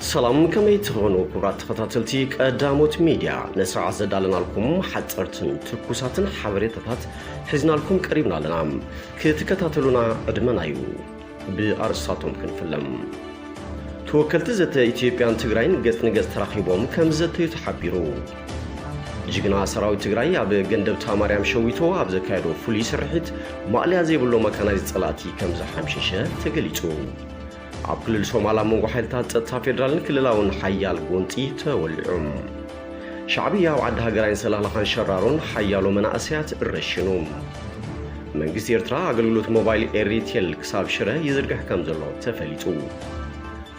ሰላም፣ ከመይ ትኾኑ ክቡራት ተኸታተልቲ ቀዳሞት ሚድያ? ንስርዓት ዘዳለናልኩም ሓፀርትን ትኩሳትን ሓበሬታታት ሒዝናልኩም ቀሪብና ኣለና። ክትከታተሉና ዕድመና እዩ። ብኣርእስታቶም ክንፍለም። ተወከልቲ ዘተ ኢትዮጵያን ትግራይን ገጽ ንገጽ ተራኺቦም ከም ዘተዩ ተሓቢሩ። ጅግና ሰራዊት ትግራይ ኣብ ገንደብታ ማርያም ሸዊቶ ኣብ ዘካየዶ ፍሉይ ስርሒት ማእለያ ዘይብሎ መካናይዝድ ጸላእቲ ከም ዝሓምሸሸ ተገሊጹ። ኣብ ክልል ሶማል ኣብ መንጎ ሓይልታት ጸጥታ ፌደራልን ክልላውን ሓያል ጎንጺ ተወሊዑ። ሻዕብያ ኣብ ዓዲ ሃገራይን ሰላላኻን ሸራሮን ሓያሎ መናእሰያት ረሽኑ። መንግስቲ ኤርትራ ኣገልግሎት ሞባይል ኤሪቴል ክሳብ ሽረ ይዝርግሕ ከም ዘሎ ተፈሊጡ።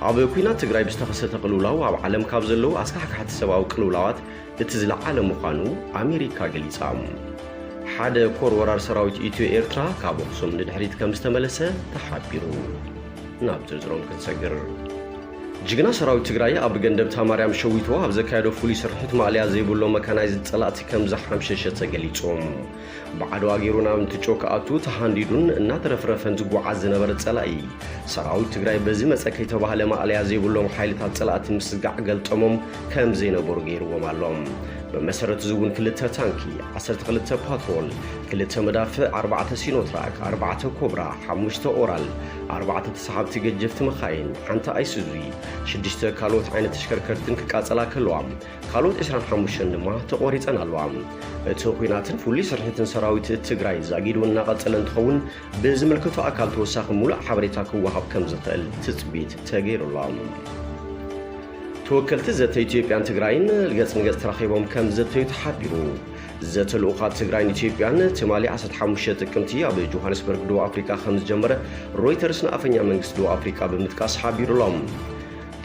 ኣብ ኲናት ትግራይ ብዝተኸሰተ ቅልውላው ኣብ ዓለም ካብ ዘለዉ ኣስካሕካሕቲ ሰብኣዊ ቅልውላዋት እቲ ዝለዓለ ምዃኑ ኣሜሪካ ገሊጻ። ሓደ ኮር ወራር ሰራዊት ኢትዮ ኤርትራ ካብ ኣኽሱም ንድሕሪት ከም ዝተመለሰ ተሓቢሩ። ናብ ዝርዝሮም ክንሰግር። ጅግና ሰራዊት ትግራይ ኣብ ገንደብታ ማርያም ሸዊቶ ኣብ ዘካየዶ ፍሉይ ስርሒት ማእለያ ዘይብሎ መካናይዝድ ጸላእቲ ከም ዝሓምሸሸ ተገሊጹ። ብዓድዋ ገይሩ ናብ እንትጮ ክኣቱ ተሃንዲዱን እናተረፍረፈን ዝጓዓዝ ዝነበረ ጸላኢ፣ ሰራዊት ትግራይ በዚ መጸ ከይተባህለ ማእለያ ዘይብሎም ሓይልታት ጸላእቲ ምስጋዕ ገልጠሞም ከም ዘይነበሩ ገይርዎም ኣሎ። ብመሰረት እዚ እውን ክልተ ታንኪ፣ ዓሰርተ ክልተ ፓትሮል፣ ክልተ መዳፍዕ፣ ኣርባዕተ ሲኖትራክ፣ ኣርባዕተ ኮብራ፣ ሓሙሽተ ኦራል፣ ኣርባዕተ ተሳሓብቲ ገጀፍቲ መኻይን፣ ሓንቲ ኣይሱዙ፣ ሽዱሽተ ካልኦት ዓይነት ተሽከርከርትን ክቃጸላ ከለዋ፣ ካልኦት ዕስራን ሓሙሽተን ድማ ተቖሪጸን ኣለዋ። እቲ ኲናትን ፍሉይ ስርሒትን ሰራዊት ትግራይ ዛጊዱ እናቐጸለ እንትኸውን፣ ብዝምልከቶ ኣካል ተወሳኺ ሙሉእ ሓበሬታ ክወሃብ ከም ዝኽእል ትጽቢት ተገይሩሎ። ተወከልቲ ዘተ ኢትዮጵያን ትግራይን ገጽ ንገጽ ተራኺቦም ከም ዘተዩ ተሓቢሩ። ዘተ ልኡኻት ትግራይን ኢትዮጵያን ትማሊ ዓሰርተ ሓሙሽተ ጥቅምቲ ኣብ ጆሃንስበርግ ደቡብ ኣፍሪካ ከም ዝጀመረ ሮይተርስ ንኣፈኛ መንግስቲ ደቡብ ኣፍሪካ ብምጥቃስ ሓቢሩሎም።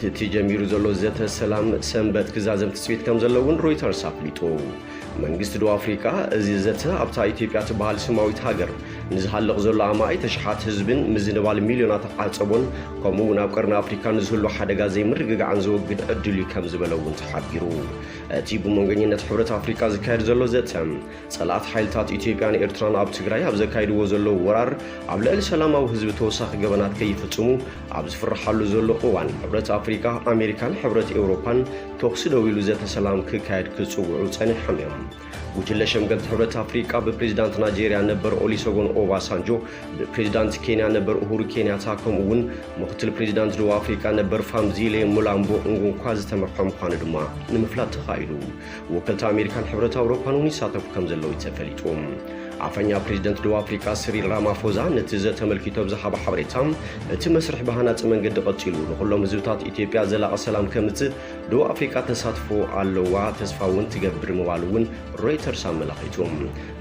እቲ ጀሚሩ ዘሎ ዘተ ሰላም ሰንበት ክዛዘም ትጽቢት ከም ዘሎ እውን ሮይተርስ ኣፍሊጡ። መንግስቲ ደቡብ ኣፍሪካ፣ እዚ ዘተ ኣብታ ኢትዮጵያ ትበሃል ስማዊት ሃገር ንዝሃልቕ ዘሎ ኣማኢት ኣሽሓት ህዝብን ምዝንባል ሚልዮናት ዓጸቦን፣ ከምኡ እውን ኣብ ቀርኒ ኣፍሪካ ንዝህሉ ሓደጋ ዘይምርግጋዕን ዘወግድ ዕድል እዩ ከም ዝበለ እውን ተሓቢሩ። እቲ ብመንጎኛነት ሕብረት ኣፍሪካ ዝካየድ ዘሎ ዘተ፣ ጸላእቲ ሓይልታት ኢትዮጵያን ኤርትራን ኣብ ትግራይ ኣብ ዘካይድዎ ዘለዉ ወራር ኣብ ልዕሊ ሰላማዊ ህዝቢ ተወሳኺ ገበናት ከይፍጽሙ ኣብ ዝፍርሓሉ ዘሎ እዋን፣ ሕብረት ኣፍሪካ፣ ኣሜሪካን ሕብረት ኤውሮፓን ተኹሲ ደው ኢሉ ዘተ ሰላም ክካየድ ክጽውዑ ጸኒሖም እዮም። ጉጅለ ሸምገልቲ ሕብረት ኣፍሪቃ ብፕሬዚዳንት ናይጄርያ ነበር ኦሊሰጎን ኦባሳንጆ፣ ብፕሬዚዳንት ኬንያ ነበር ኡሁሩ ኬንያታ፣ ከምኡ እውን ምክትል ፕሬዚዳንት ደቡብ ኣፍሪቃ ነበር ፋምዚሌ ሙላምቦ እንጉንኳ ዝተመርሖ ምዃኑ ድማ ንምፍላጥ ተኻኢሉ። ወከልቲ ኣሜሪካን ሕብረት ኣውሮፓን እውን ይሳተፉ ከም ዘለዉ እዩ ተፈሊጡ። ኣፈኛ ፕሬዚደንት ደቡብ ኣፍሪቃ ስሪል ራማፎዛ ነቲ ዘተ ኣመልኪቱ ኣብ ዝሃቦ ሓበሬታ፣ እቲ መስርሕ ብሃናጺ መንገዲ ቀጺሉ፣ ንኹሎም ህዝብታት ኢትዮጵያ ዘላቒ ሰላም ከምጽእ ደቡብ ኣፍሪቃ ተሳትፎ ኣለዋ፣ ተስፋ እውን ትገብር ምባሉ እውን ሮይተርስ ኣመላኺቱ።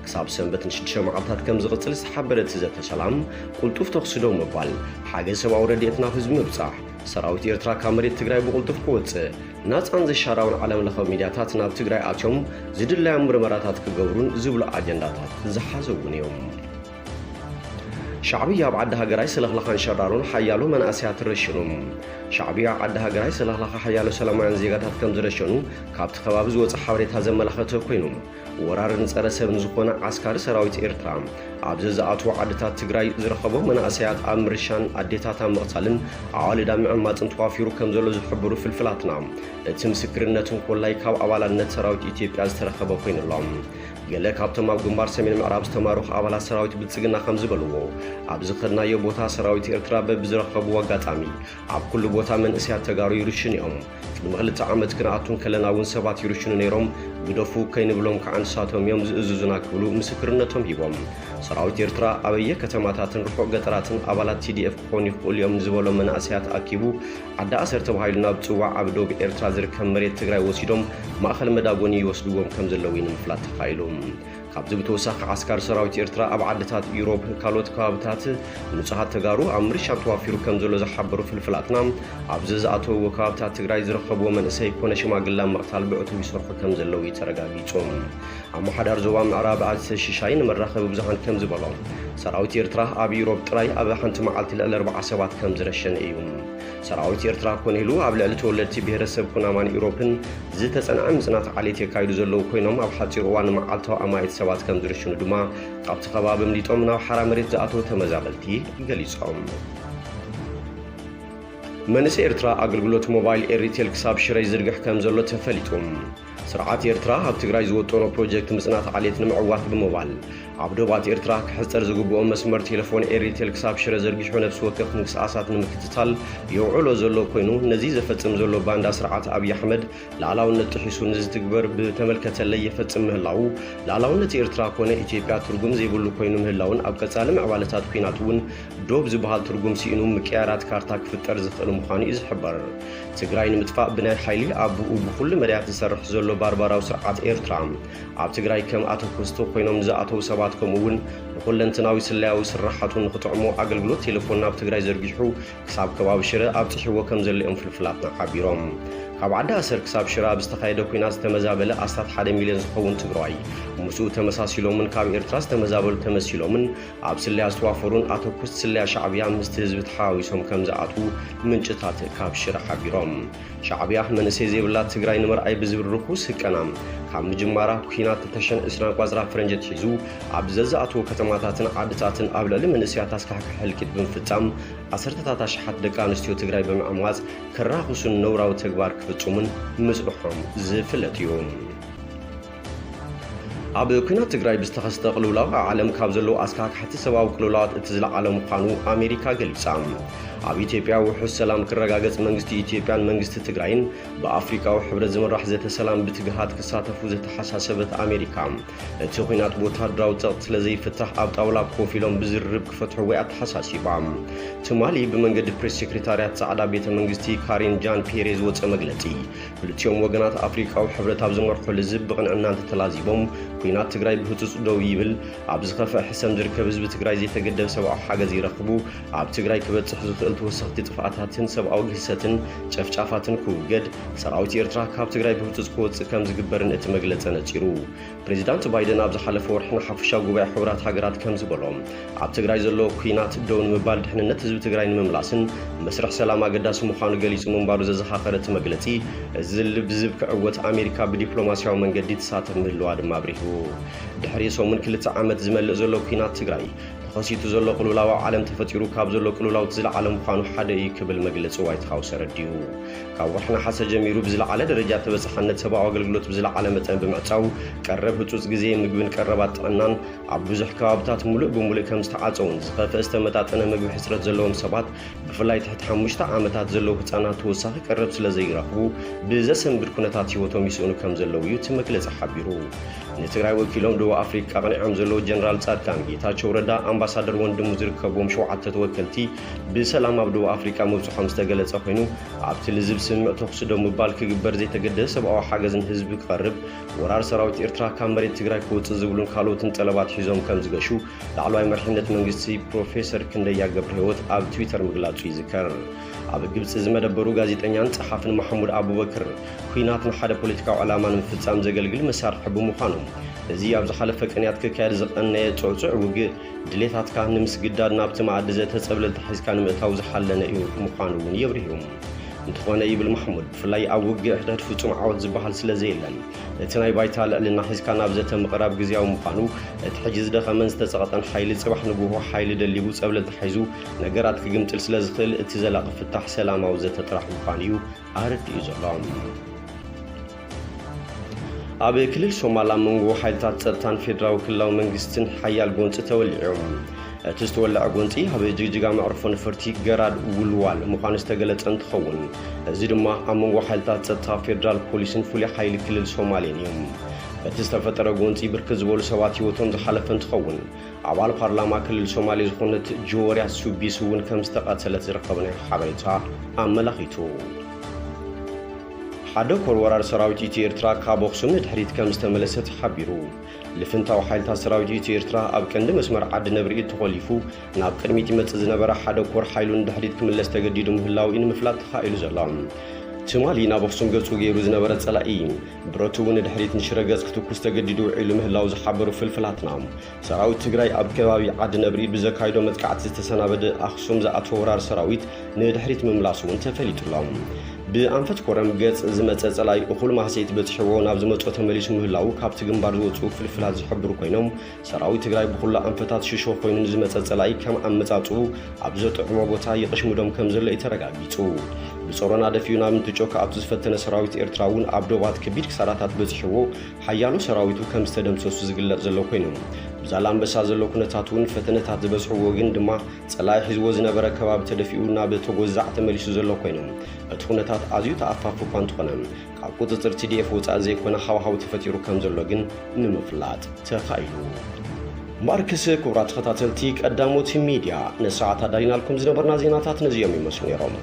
ክሳብ ሰንበት ንሽዱሽተ መዓልታት ከም ዝቕጽል ዝተሓበረ እቲ ዘተ ሰላም፣ ቅልጡፍ ተኹሲ ደው ምባል፣ ሓገዝ ሰብኣዊ ረድኤት ናብ ህዝቢ ምብጻሕ፣ ሰራዊት ኤርትራ ካብ መሬት ትግራይ ብቕልጡፍ ክወጽእ፣ ናጻን ዘይሻራውን ዓለም ለኻዊ ሚድያታት ናብ ትግራይ ኣትዮም ዝድለዮም ምርመራታት ክገብሩን ዝብሉ ኣጀንዳታት ዝሓዘ እውን እዮም። ሻዕብያ ኣብ ዓዲ ሃገራይ ሰለኽለኻን ሸራሮን ሓያሎ መናእሰያት ረሽኑ። ሻዕብያ ኣብ ዓዲ ሃገራይ ሰለኽለኻ ሓያሎ ሰላማውያን ዜጋታት ከም ዝረሸኑ ካብቲ ከባቢ ዝወጸ ሓበሬታ ዘመላኸተ ኮይኑ፣ ወራርን ጸረ ሰብን ዝኾነ ዓስካሪ ሰራዊት ኤርትራ ኣብ ዘዝኣትዎ ዓድታት ትግራይ ዝረኸቦ መናእሰያት ኣብ ምርሻን ኣዴታት ኣብ ምቕታልን ኣዋልድ ኣብ ምዕማጽን ተዋፊሩ ከም ዘሎ ዝሕብሩ ፍልፍላትና፣ እቲ ምስክርነት እንኮላይ ካብ ኣባላትነት ሰራዊት ኢትዮጵያ ዝተረኸበ ኮይኑ ኣሎ። ገለ ካብቶም ኣብ ግንባር ሰሜን ምዕራብ ዝተማረኹ ኣባላት ሰራዊት ብልጽግና ከም ዝበልዎ፣ ኣብ ዝኸድናዮ ቦታ ሰራዊት ኤርትራ በብዝረኸብዎ ኣጋጣሚ ኣብ ኩሉ ቦታ መንእሰያት ተጋሩ ይርሽኑ እዮም። ቅድሚ ክልተ ዓመት ክንኣቱ እንከለና እውን ሰባት ይርሽኑ ነይሮም፣ ግደፉ ከይንብሎም ከዓ ንሳቶም እዮም ዝእዝዙና ክብሉ ምስክርነቶም ሂቦም። ሰራዊት ኤርትራ ኣበየ ከተማታትን ርሑቕ ገጠራትን ኣባላት ቲ ዲ ኤፍ ክኾኑ ይኽእሉ እዮም ንዝበሎም መናእሰያት ኣኪቡ ዓዲ ኣሰር ተባሂሉ ናብ ጽዋዕ ኣብ ዶብ ኤርትራ ዝርከብ መሬት ትግራይ ወሲዶም ማእኸል መዳጎኒ ይወስድዎም ከም ዘለዉ እዩ ንምፍላጥ ተኻኢሉ። ካብዚ ብተወሳኺ ዓስካር ሰራዊት ኤርትራ ኣብ ዓድታት ኢሮብ ካልኦት ከባብታት ንጹሃት ተጋሩ ኣብ ምርሻን ተዋፊሩ ከም ዘሎ ዝሓበሩ ፍልፍላትና፣ ኣብዚ ዝኣተውዎ ከባብታት ትግራይ ዝረኸብዎ መንእሰይ ኮነ ሽማግላ ምቕታል ብዕቱብ ይሰርሑ ከም ዘለዉ እዩ ተረጋጊጹ። ኣመሓዳሪ ዞባ ምዕራብ ኣቶ ሽሻይ ንመራኸቢ ብዙሃን ከም ዝበሎ፣ ሰራዊት ኤርትራ ኣብ ኢሮብ ጥራይ ኣብ ሓንቲ መዓልቲ ልዕሊ ኣርብዓ ሰባት ከም ዝረሸነ እዩ። ሰራዊት ኤርትራ ኮነ ኢሉ ኣብ ልዕሊ ተወለድቲ ብሄረሰብ ኩናማን ኢሮብን ዝተጸንዐ ምጽናት ዓሌት የካይዱ ዘለዉ ኮይኖም፣ ኣብ ሓጺር እዋን መዓልታዊ ኣማኢት ሰባት ከም ዝርሽኑ ድማ ካብቲ ከባቢ ኣምሊጦም ናብ ሓራ መሬት ዝኣተዉ ተመዛበልቲ ገሊጾም። መንእሰይ ኤርትራ ኣገልግሎት ሞባይል ኤሪቴል ክሳብ ሽረ ይዝርግሕ ከም ዘሎ ተፈሊጡ። ስርዓት ኤርትራ ኣብ ትግራይ ዝወጠኖ ፕሮጀክት ምጽናት ዓሌት ንምዕዋት ብሞባይል ኣብ ዶባት ኤርትራ ክሕጸር ዝግብኦ መስመር ቴሌፎን ኤሪቴል ክሳብ ሽረ ዘርጊሑ ነፍሲ ወከፍ ምንቅስቃሳት ንምክትታል የውዕሎ ዘሎ ኮይኑ፣ ነዚ ዘፈጽም ዘሎ ባንዳ ስርዓት ኣብይ ኣሕመድ ላዕላውነት ጥሒሱ ንዝትግበር ብተመልከተለይ የፈጽም ምህላዉ፣ ላዕላውነት ኤርትራ ኮነ ኢትዮጵያ ትርጉም ዘይብሉ ኮይኑ ምህላውን ኣብ ቀጻሊ ምዕባለታት ኲናት እውን ዶብ ዝበሃል ትርጉም ስኢኑ ምቅያራት ካርታ ክፍጠር ዝኽእል ምዃኑ እዩ ዝሕበር። ትግራይ ንምጥፋእ ብናይ ሓይሊ ኣቡኡ ብኹሉ መዳያት ዝሰርሕ ዘሎ ባርባራዊ ስርዓት ኤርትራ፣ ኣብ ትግራይ ከም ኣተኮስቲ ኮይኖም ንዝኣተዉ ሰባት ከምኡ እውን ንኹለንትናዊ ስለያዊ ስራሓቱ ንኽጥዕሞ ኣገልግሎት ቴሌፎን ናብ ትግራይ ዘርጊሑ ክሳብ ከባቢ ሽረ ኣብፂሕዎ ከም ዘሎ እዮም ፍልፍላትና ሓቢሮም። ካብ ዓዲ ኣሰር ክሳብ ሽረ ኣብ ዝተኻየደ ኲናት ዝተመዛበለ ኣስታት ሓደ ሚልዮን ዝኸውን ትግራዋይ ምስኡ ተመሳሲሎምን ካብ ኤርትራ ዝተመዛበሉ ተመሲሎምን ኣብ ስለያ ዝተዋፈሩን ኣተኩስቲ ስለያ ሻዕብያ ምስቲ ህዝቢ ተሓዋዊሶም ከም ዝኣትዉ ምንጭታት ካብ ሽረ ሓቢሮም። ሻዕብያ መንእሰይ ዘይብላ ትግራይ ንምርኣይ ብዝብል ርኹስ ህቀና፣ ካብ ምጅማራ ኲናት ክልተ ሽሕን ዕስራን ቋጽራ ፈረንጂ ኣትሒዙ ኣብ ዘዝኣትዎ ከተማታትን ዓድታትን ኣብ ልዕሊ መንእሰያት ኣስካሕካሒ ህልቂት ብምፍጻም፣ ዓሰርተታት ኣሽሓት ደቂ ኣንስትዮ ትግራይ ብምዕማጽ ከራኽሱን ነውራዊ ተግባር ክፍጽሙን ምጽንሖም ዝፍለጥ እዩ። ኣብ ኲናት ትግራይ ብዝተኸስተ ቅልውላው ኣብ ዓለም ካብ ዘለዉ ኣስካሕካሕቲ ሰብኣዊ ቅልውላዋት እቲ ዝለዓለ ምዃኑ ኣሜሪካ ገሊጻ። ኣብ ኢትዮጵያ ውሑስ ሰላም ክረጋገጽ መንግስቲ ኢትዮጵያን መንግስቲ ትግራይን ብኣፍሪቃዊ ሕብረት ዝምራሕ ዘተ ሰላም ብትግሃት ክሳተፉ ዘተሓሳሰበት ኣሜሪካ፣ እቲ ኲናት ብወታደራዊ ጸቕጢ ስለ ዘይፍታሕ ኣብ ጣውላ ኮፍ ኢሎም ብዝርርብ ክፈትሕዎ ኣተሓሳሲባ። ትማሊ ብመንገዲ ፕሬስ ሴክሬታርያት ጻዕዳ ቤተ መንግስቲ ካሪን ጃን ፒየሬ ዝወጸ መግለጺ፣ ክልቲኦም ወገናት ኣፍሪቃዊ ሕብረት ኣብ ዝመርሖ ልዝብ ብቕንዕና እንተተላዚቦም፣ ኲናት ትግራይ ብህጹጽ ደው ይብል፣ ኣብ ዝኸፍአ ሕሰም ዝርከብ ህዝቢ ትግራይ ዘይተገደበ ሰብኣዊ ሓገዝ ይረኽቡ፣ ኣብ ትግራይ ክበጽሕ ዝኽእል ተወሰኽቲ ጥፍኣታትን ሰብኣዊ ግህሰትን ጨፍጫፋትን ክውገድ፣ ሰራዊት ኤርትራ ካብ ትግራይ ብህጹጽ ክወጽእ ከም ዝግበርን እቲ መግለጺ ኣነጺሩ። ፕሬዚዳንት ባይደን ኣብ ዝሓለፈ ወርሒ ንሓፈሻዊ ጉባኤ ሕቡራት ሃገራት ከም ዝበሎ፣ ኣብ ትግራይ ዘሎ ኲናት ደው ንምባል ድሕንነት ህዝቢ ትግራይ ንምምላስን መስርሕ ሰላም ኣገዳሲ ምዃኑ ገሊጹ ምንባሩ ዘዘኻኸረ እቲ መግለጺ፣ እዚ ዝልብ ዝብ ክዕወት ኣሜሪካ ብዲፕሎማስያዊ መንገዲ ትሳተፍ ምህልዋ ድማ ኣብሪሁ። ድሕሪ ሰሙን ክልተ ዓመት ዝመልእ ዘሎ ኲናት ትግራይ፣ ተኸሲቱ ዘሎ ቅልውላው ኣብ ዓለም ተፈጢሩ ካብ ዘሎ ቅልውላውቲ ዝለዓለ ምዃኑ ሓደ እዩ ክብል መግለጺ ዋይት ሃውስ ኣረዲኡ። ካብ ወርሒ ነሓሰ ጀሚሩ ብዝለዓለ ደረጃ ተበጻሕነት ሰብኣዊ ኣገልግሎት ብዝለዓለ መጠን ብምዕጻው፣ ቀረብ ህጹጽ ግዜ ምግብን ቀረባት ጥዕናን ኣብ ብዙሕ ከባብታት ምሉእ ብምሉእ ከም ዝተዓጸውን ዝኸፍአ ዝተመጣጠነ ምግቢ ሕጽረት ዘለዎም ሰባት ብፍላይ ትሕቲ ሓሙሽተ ዓመታት ዘለዉ ህጻናት ተወሳኺ ቀረብ ስለ ዘይረኽቡ ብዘሰንብድ ኩነታት ህይወቶም ይስእኑ ከም ዘለዉ እዩ እቲ መግለጺ ሓቢሩ። ንትግራይ ወኪሎም ደቡብ ኣፍሪቃ ኣቕኒዖም ዘለዉ ጀነራል ጻድቃን ጌታቸው ረዳ ኣምባሳደር ወንድሙ ዝርከብዎም ሸውዓተ ተወከልቲ ብሰላም ኣብ ደቡብ ኣፍሪቃ ምብጽሖም ዝተገለጸ ኮይኑ፣ ኣብቲ ልዝብ ስምምዕ ተኹሲ ደው ምባል ክግበር ዘይተገደሰ ሰብኣዊ ሓገዝ ንህዝቢ ክቐርብ፣ ወራር ሰራዊት ኤርትራ ካብ መሬት ትግራይ ክወጽእ ዝብሉን ካልኦትን ጠለባት ሒዞም ከም ዝገሹ ላዕለዋይ መሪሕነት መንግስቲ ፕሮፌሰር ክንደያ ገብረህይወት ኣብ ትዊተር ምግላጹ ይዝከር። ኣብ ግብጺ ዝመደበሩ ጋዜጠኛን ጸሓፍን ማሕሙድ ኣቡበክር፣ ኲናት ንሓደ ፖለቲካዊ ዕላማ ንምፍጻም ዘገልግል መሳርሒ ብምዃኑ፣ እዚ ኣብ ዝሓለፈ ቅንያት ክካየድ ዝቐነየ ጽዕጹዕ ውግእ፣ ድሌታትካ ንምስግዳድ ናብቲ መኣዲ ዘተ ጸብለልታ ሒዝካ ንምእታው ዝሓለነ እዩ ምዃኑ እውን የብርሁ። እንተኾነ ይብል ማሕሙድ፣ ብፍላይ ኣብ ውግእ ሕድሕድ ፍጹም ዓወት ዝበሃል ስለ ዘየለን፣ እቲ ናይ ባይታ ልዕልና ሒዝካ ናብ ዘተ ምቕራብ ግዝያዊ ምዃኑ፣ እቲ ሕጂ ዝደኸመን ዝተጸቐጠን ሓይሊ ጽባሕ ንግሆ ሓይሊ ደሊቡ ጸብለልታ ሒዙ ነገራት ክግምጥል ስለ ዝኽእል፣ እቲ ዘላቒ ፍታሕ ሰላማዊ ዘተ ጥራሕ ምዃኑ እዩ ኣረዲኡ ዘሎ። ኣብ ክልል ሶማል ኣብ መንጎ ሓይልታት ጸጥታን ፌደራዊ ክልላዊ መንግስትን ሓያል ጎንጺ ተወሊዑ። እቲ ዝተወለዐ ጎንጺ ኣብ ጅግጅጋ መዕርፎ ነፈርቲ ገራድ ውልዋል ምዃኑ ዝተገለጸ እንትኸውን፣ እዚ ድማ ኣብ መንጎ ሓይልታት ጸጥታ ፌደራል ፖሊስን ፍሉይ ሓይሊ ክልል ሶማሌን እዩ። እቲ ዝተፈጠረ ጎንጺ ብርክት ዝበሉ ሰባት ህይወቶም ዝሓለፈ እንትኸውን፣ ኣባል ፓርላማ ክልል ሶማሌ ዝኾነት ጆወርያ ሱቢስ እውን ከም ዝተቐተለት ዝረኸብናዮ ሓበሬታ ኣመላኺቱ። ሓደ ኮር ወራር ሰራዊት ኢትዮ ኤርትራ ካብ ኣኽሱም ንድሕሪት ከም ዝተመለሰ ተሓቢሩ። ልፍንታዊ ሓይልታት ሰራዊት ኢትዮ ኤርትራ ኣብ ቀንዲ መስመር ዓዲ ነብሪ ተኾሊፉ ናብ ቅድሚት ይመጽእ ዝነበረ ሓደ ኮር ሓይሉ ንድሕሪት ክምለስ ተገዲዱ ምህላው እዩ ንምፍላጥ ተኻኢሉ ዘሎ። ትማሊ ናብ ኣኽሱም ገጹ ገይሩ ዝነበረ ጸላኢ ብረቱ እውን ንድሕሪት ንሽረ ገጽ ክትኩስ ተገዲዱ ውዒሉ ምህላው ዝሓበሩ ፍልፍላትና፣ ሰራዊት ትግራይ ኣብ ከባቢ ዓዲ ነብሪ ብዘካይዶ መጥቃዕቲ ዝተሰናበደ ኣኽሱም ዝኣተወ ወራር ሰራዊት ንድሕሪት ምምላሱ እውን ተፈሊጡ ኣሎ። ብኣንፈት ኮረም ገጽ ዝመጸ ጸላኢ እኹል ማህሰይቲ በጽሕዎ ናብ ዝመጾ ተመሊሱ ምህላዉ ካብቲ ግንባር ዝወጹ ፍልፍላት ዝሕብሩ ኮይኖም፣ ሰራዊት ትግራይ ብኹሉ ኣንፈታት ሽሾ ኮይኑ ንዝመጸ ጸላኢ ከም ኣመጻጽኡ ኣብ ዘጥዕሞ ቦታ ይቕሽምዶም ከም ዘሎ እዩ ተረጋጊጹ። ብጾሮና ደፊኡ ናብ እንትጮ ክኣቱ ዝፈተነ ሰራዊት ኤርትራ እውን ኣብ ዶባት ከቢድ ክሳራታት በጽሕዎ ሓያሎ ሰራዊቱ ከም ዝተደምሰሱ ዝግለጽ ዘሎ ኮይኑ፣ ብዛላምበሳ ዘሎ ኩነታት እውን ፈተነታት ዝበዝሕዎ ግን ድማ ጸላኢ ሒዝዎ ዝነበረ ከባቢ ተደፊኡ ናብ ተጎዛዕ ተመሊሱ ዘሎ ኮይኑ፣ እቲ ኩነታት ኣዝዩ ተኣፋፊ እኳ እንተኾነ፣ ካብ ቁጽጽር ቲ ዲ ኤፍ ወጻኢ ዘይኮነ ሃዋሃው ተፈጢሩ ከም ዘሎ ግን ንምፍላጥ ተኻኢሉ። ማርክስ፣ ክቡራት ተኸታተልቲ ቀዳሞት ሚድያ፣ ንሰዓት ኣዳሊናልኩም ዝነበርና ዜናታት ነዚኦም ይመስሉ ነይሮም።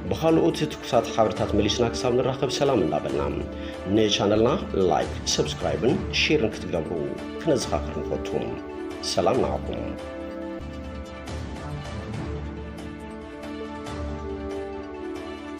ብኻልኦት ትኩሳት ሓበሬታት መሊስና ክሳብ ንራኸብ ሰላም እንዳበልና፣ ንቻነልና ላይክ፣ ሰብስክራይብን ሼርን ክትገብሩ ክነዘኻኽር ንፈቱ። ሰላም ንዓኹም።